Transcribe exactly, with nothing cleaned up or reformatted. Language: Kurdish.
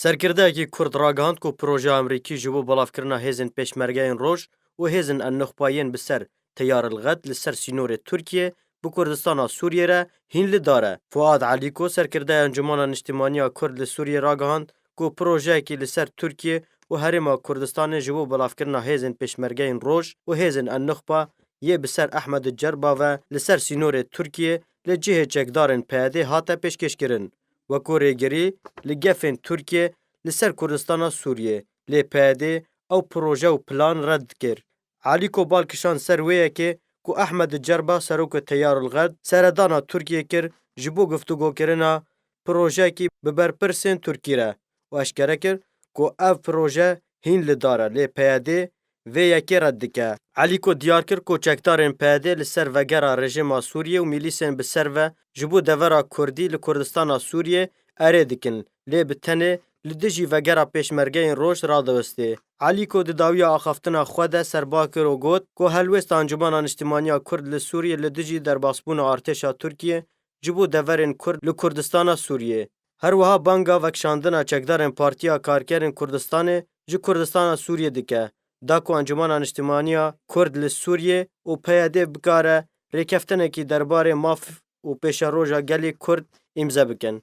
Serkirdeyekî Kurd ragihand ku projeya Amerîkî ji bo belavkirina hêzên Pêşmergeyên Roj û hêzên El-Nuxba yên bi ser Teyar El-Xed li ser sînorê Tirkiyê bi Kurdistana Sûriyê re hîn li dar e. Fuad Elîko, serkirdeya Encûmena Niştimanî ya Kurd li Sûriyê ragihand ku projeyekî li ser Tirkiyê û Herêma Kurdistanê ji bo belavkirina hêzên Pêşmergeyên Roj û hêzên El-Nuxba yê bi ser Ehmed Cerba ve li ser sînorê Tirkiyê li cihê çekdarên P Y D hate pêşkêşkirin, wekû rêgirî li gefên Tirkiyê li ser Kurdistana Sûriyê, lê P Y D ew proje û plan red dikir. Elîko bal kişand ser wê yekê ku Ehmed Cerba, serokê Teyarul Xed, seredana Tirkiyê kir ji bo guftûgokirina projeyekî bi berpirsên Tirkî re û eşkere kir ku ev proje hîn li dar e, lê P Y D vê yekê red dike. Elîko diyar kir ku çekdarên P Y D li ser vegera rejîma Sûriyê û mîlîsên bi ser ve ji bo devera Kurdî li Kurdistana Sûriyê erê dikin, lê bi tenê li dijî vegera Pêşmergeyên Roj radiwestê. Elîko di dawiya axaftina xwe de serba kir û got ku helwêsta Encûmena Niştimanî ya Kurd li Sûriyê li dijî derbasbûna artêşa Tirkiyê ji bo deverên Kurd li Kurdistana Sûriyê. Her wiha banga vekişandina çekdarên Partiya Karkerên Kurdistanê ji Kurdistana Sûriyê dike, da ku Encûmena Niştimanî ya Kurd li Sûriyê û P Y D bikare rêkeftinekî derbarê maf û pêşeroja gelê Kurd îmze bikin.